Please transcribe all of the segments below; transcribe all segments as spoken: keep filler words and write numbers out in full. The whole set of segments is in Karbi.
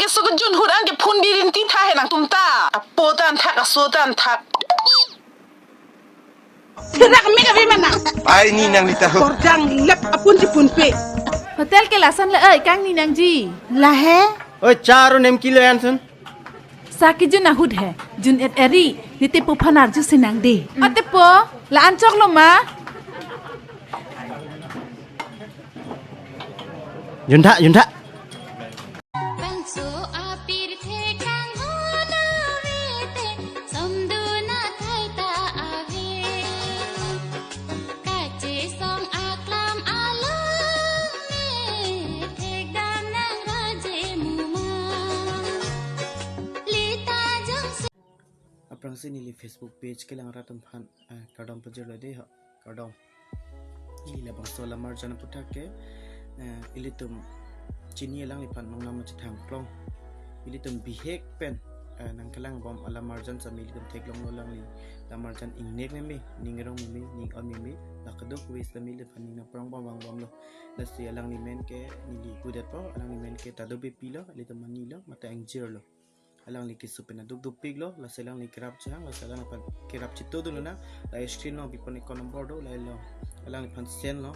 So kejun ahut an ke phone birin ti tha he nangtum ta. Apo ta an thak, aso ta an thak. Therak me kave mana. Ai ni nangli ta ho. Kordang lep apun ji phone pe. Hotel ke lason le oi kangni nangji. Lahe. Oi charo nemki lo ansun. Sa kejun ahut he. Jun et eri. Nite po phan arju si nangde. Ate po. La-an choklo ma. Juntha, juntha. Bangso apirthe kanghon ave te, somdun athai ta ave. Kachesong aklam along me, thekdam nang raje muma. Lita jongsi. Aphrangsi neli Facebook page kelang rat atum aphan, eh, kardom pajirlo de ho, kardom. Ili labangso Lamarjan aputhak ke, eh, ilitum chini alangliphan nongnam chethangplong. Ilitum bihek pen, eh, nangkelang bom a Lamarjan sami ilitum theklonglo alangli Lamarjan ingnek meme, ning arong meme, ning on meme, la kadokave sami iliphan ning nangprong bom vangbomlo. Lasi alangli men ke neli pudetpo, alangli men ke Tado Beypi lo, ilitum manilo, mate ingjirlo. Alangli keso pen aduk dopiklo, lasi alangli kerap chehang, lasi alangliphan kerap chetudun lonang, la screen along bipon account number do, la along alangliphan send lo,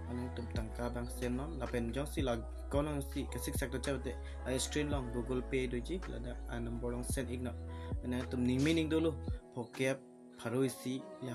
alangtum tangka abang send lo, lapen jongsi la account alongsi kesiksak do chate, la screen along Google Pay doji, ladak a number along send iknon. Nangtum ning me ning dolo, phokep, pharo isi, la,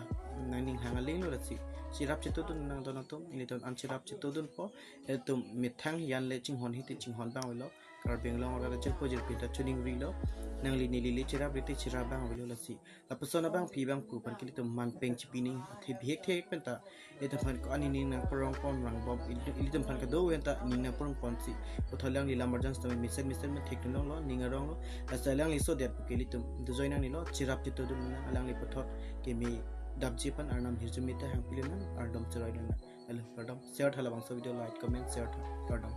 nangning hang aling lo lasi. Cherap chetudun nang don atum, ilitum an cherap chetudunpo, ilitum methang yan le chinghon hiti chinghon bang avelo, Karbi Anglong arat ajirpo jirpi ta chuning rilo, nangli neli le cherap riti cherap bang avelo lasi. Lapuson abangpi bangphu aphan ke ilitum man peng chipining, athe bihek thek pen ta, ilitum aphan ko-an ning nangprong pon vangbom, ilitum, ilitum aphan kadokave ta ning nangprong ponsi. Puthot alangli Lamarjan sami mesen mesen men thekdun longlo, ning aronglo, lasi alangli sodet pu ke ilitum dojoi nangnelo, cherap chetudun nang, alangli puthot keme dapji aphan Arnam hirjume ta hangpi lonang, kardom choroi lonang. Hello, kardom. Share tha labangso video, like, comment, share tha. Kardom.